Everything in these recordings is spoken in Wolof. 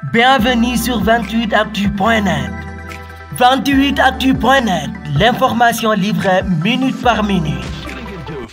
Bienvenue sur 28actu.net. 28actu.net, l'information livrée minute par minute.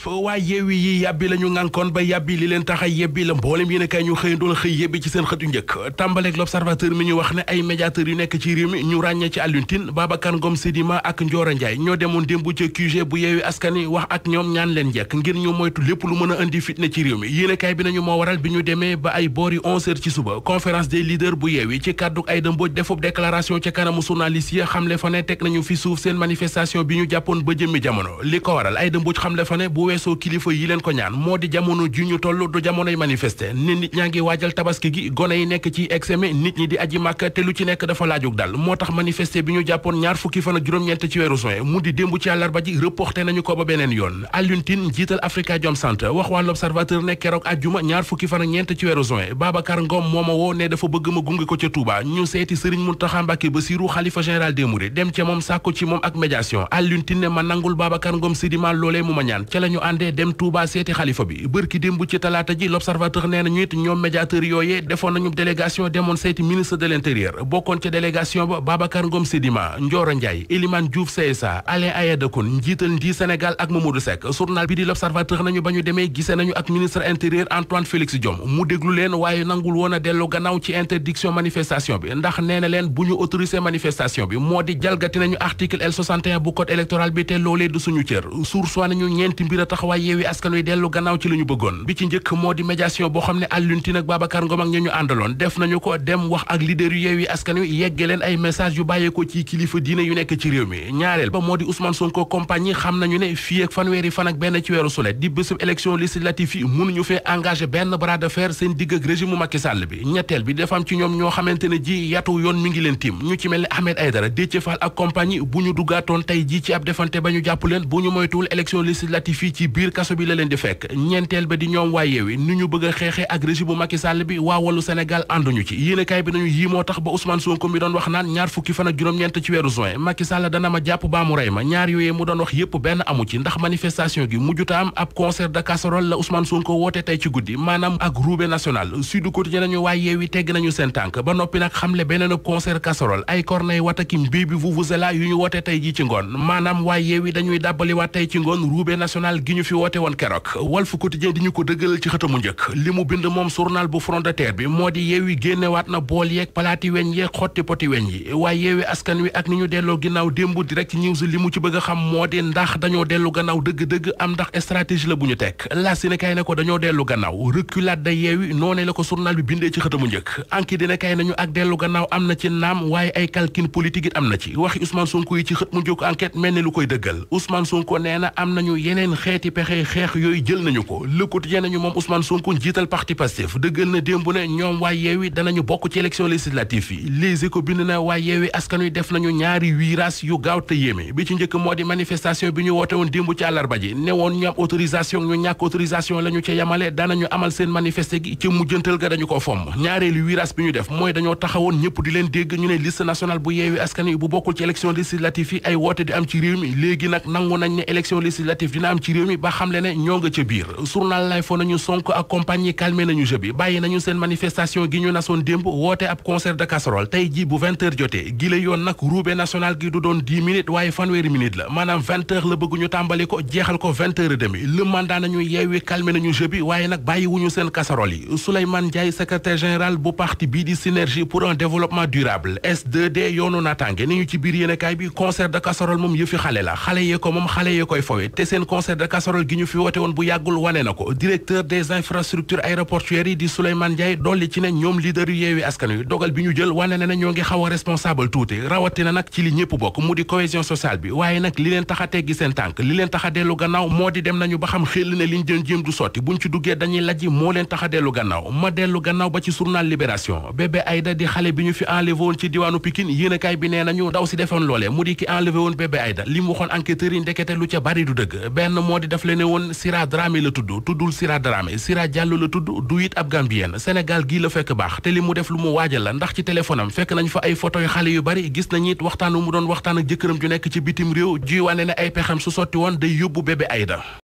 waa Yewwi yi yàbbi la ñu ngànkoon ba yàbbi li leen tax a yebbi la mboolem yéen a kaay ñu xëyandool xëy yebbi ci seen xëtu njëkk tàmbaleeg l'Observateur mi ñu wax ne ay médiateurs yu nekk ci réew mi ñu ràññee ci Alioune Tine Babacar Ngom Sedima ak Ndiora Ndiaye ñoo demoon démb ca QG bu Yewwi Askan Wi wax ak ñoom ñaan leen njëkk ngir ñu moytu lépp lu mën a indi fitna ci réew mi yéen a kaay bi nañu moo waral bi ñu demee ba ay boori 11h ci suba conférence des leaders bu Yewwi ci kàdduk Aïda Mbodj defub déclaration ca kanamu journaliste yi xamle fa ne teg nañu fi suuf seen manifestation bi ñu jàppoon ba jëmmi jamono li ko waral Aïda Mbodj xamle fa ne bu weesoo kilifa yi leen ko ñaan moo di jamono ju ñu toll du jamonoy manifester ne nit ñaa ngi waajal tabaski gi gone yi nekk ci examen nit ñi di aji màkk te lu ci nekk dafa laajug dal moo tax manifester bi ñu jàppoon ñaar fukki fan ak juróom-ñeent ci weeru juin mu di démb ci àllarba ji reporté nañu ko ba beneen yoon Alioune Tine njiital Afrikajom Center wax waa l'Observateur ne keroog àjjuma ñaar fukki fan ak ñeent ci weeru juin Babacar Ngom moo ma woo ne dafa bëgg ma gunge ko ca Touba ñu seeti Serigne Mountakha Mbacké Bassirou xalifa général des Mourides dem ca moom sàkku ci moom ak médiation Alioune Tine ne ma nangul Babacar Ngom Sedima loolee mu ma ñaan ca la ñu àndee dem Touba seeti xalifa bi bërki démb ci talaata ji l'Observateur nee na ñu it ñoom médiateurs yooyee defoon nañu délégation demoon seeti ministre de l'intérieur bokkoon ca délégation ba Babacar Ngom Sedima Ndiora Ndiaye Elimane Diouf CSA Alain Ayada Koun njiital Ndi Sénégal ak Mamadou Seck journal bi di l'Observateur nañu ba ñu demee gisee nañu ak ministre intérieur Antoine Félix Diome mu déglu leen waaye nangul woon a dellu gannaaw ci interdiction manifestation bi ndax nee na leen bu ñu autorisé manifestation bi moo di jalgati nañu article L61 bu code électoral bi te loolee du suñu cër sursoi nañu ñeenti mbir a taxawaay Yewwi Askan Wi dellu gannaaw ci la ñu bëggoon bi ci njëkk moo di médiation boo xam ne Alioune Tine ak Babacar Ngom ak ñu àndaloon def nañu ko dem wax ak leader yu Yewwi Askan Wi yegge leen ay message yu bàyyeekoo ci kilifa diine yu nekk ci réew mi ñaareel ba moo di Ousmane Sonko compagnie xam nañu ne fii ak fanweeri fan ak benn ci weeru sulet di bésub élection législative yi mënuñu fee engagé benn bras de fer seen digg ak régime Macky Sall bi ñetteel bi dafa am ci ñoom ñoo xamante ne ji yatu yoon mi ngi leen tiim ñu ci mel ne Ahmed Aïdara Déthié Fall ak compagnie bu ñu duggaatoon tey ji ci ab defante ba ñu jàpp leen bu ñu moytuwul élection législative yi ci biir kaso bi la leen di fekk ñeenteel ba di ñoom waa Yewwi ni ñu bëgg a xeexee ak régime bu Macky Sall bi waa Wallu Sénégal ànduñu ci yéenekaay bi nañu yii moo tax ba Ousmane Sonko mi doon wax naan ñaar fukki fan ak juróom-ñeent ci weeru juin Macky Sall dana ma jàpp baa mu rey ma ñaar yooyee mu doon wax yépp benn amu ci ndax manifestation gi mujjuta am ab concert de casserole la Ousmane Sonko woote tey ci guddi maanaam ak roube national Sud Quotidien nañu waa Yewwi tegg nañu seen tànk ba noppi nag xamle beneen concert casserole ay corney wataki mbii bi vuvuzela yu ñu woote tey ji ci ngoon maanaam waa Yewwi dañuy dàbbaliwaat tey ci ngoon roube national gi ñu fi woote woon keroog Walf Quotidien di ñu ko dëggalal ci xëtamu njëkk li mu bind moom journal bu Front de Terre bi moo di Yewwi génnewaat na bool yeeg palaati weñ yeeg xotti poti weñ yi waaye Yewwi Askan Wi ak ni ñu delloo ginnaaw démb Direct News li mu ci bëgg a xam moo di ndax dañoo dellu gannaaw dëgg-dëgg am ndax stratégie la bu ñu teg la si ne kay ne ko dañoo dellu gannaaw reculade da Yewwi noonee la ko journal bi bindee ci xëtamu njëkk Enquête dina kay nañu ak dellu gannaaw am na ci naam waaye ay calcul politique it am na ci waxi Ousmane Sonko yi ci xët mu njëkk Enquête mel ni lu koy dëggal Ousmane Sonko nee na am nañu yeneen xeeti pexe xeex yooyu jël nañu ko Le Quotidien nañu moom Ousmane Sonko njiital parti Pastef dëggal na démb ne ñoom waa Yewwi danañu bokk ci élection législative yi Les Échos bind na waa Yewwi Askan Wi def nañu ñaari virage yu gaaw te yéeme bi ci njëkk moo di manifestation bi ñu woote woon démb ci àllarba ji ne woon ñu am autorisation ñu ñàkk autorisation la ñu ca yamale danañu amal seen manifester gi ci mujjantal ga dañu ko fomm ñaareelu virage bi ñu def mooy dañoo taxawoon ñëpp di leen dégg ñu ne liste nationale bu Yewwi Askan Wi bu bokkul ci élection législative yi ay woote di am ci réew mi léegi nag nangu nañ ne élection législative dina am ci réew mi ba xamle ne ñoo nga ca biir journal lay fo nañu Sonko ak compagnie calmé nañu jeu bi bàyyi nañu seen manifestation gi ñu nasoon démb woote ab concert de casserole tey ji bu 20h jotee gi la yoon nag roube national gi du doon 10 minutes waaye fanweeri minutes la maanaam 20h la bëgg ñu tàmbali ko jeexal ko 20h30 le mandat nañu Yewwi calmé nañu jeu bi waaye nag bàyyi wuñu seen casserole yi Souleymane Ndiaye secrétaire général bu parti bii di synergie pour un développement durable S2D yoonu naataange ni ñu ci biir yéenekaay bi concert de casserole moom yëfi xale la xale yee ko moom xale yee koy fowe te seen concert de casserole gi ñu fi woote woon bu yàggul wane na ko directeur des infrastructures aéroportuaires yi di Souleymane Ndiaye dolli ci ne ñoom leader yu Yewwi Askan Wi dogal bi ñu jël wane ne ñoo ngi xaw a responsable tuuti rawatina nag ci li ñëpp bokk mu di cohésion sociale bi waaye nag li leen tax a teggi seen tànk li leen tax a dellu gannaaw moo di dem nañu ba xam xel ne liñ jën jéem du sotti buñ ci duggee dañuy lajji moo leen tax a dellu gannaaw ma dellu gannaaw ba ci journal Libération bébé Aïda di xale bi ñu fi enlevé woon ci diwaanu Pikine yéenekaay bi nee nañu ndaw si defoon loolee mu di ki enlevé woon bébé Aïda li mu waxoon enquêteurs yi ndekete lu ca bari du dëgg benn moo di daf leen ne woon Sira Dramé la tuddul Sira Dramé Sira Diallo la tudd du it ab Gambienne Sénégal gii la fekk baax te li mu def lu mu waajal la ndax ci téléphone am fekk nañ fa ay photo yu xale yu bari gis nañ it waxtaan mu doon waxtaan ak jëkkëram ju nekk ci bitim réew juy wane ne ay pexam su sotti woon day yóbbu bébé Aïda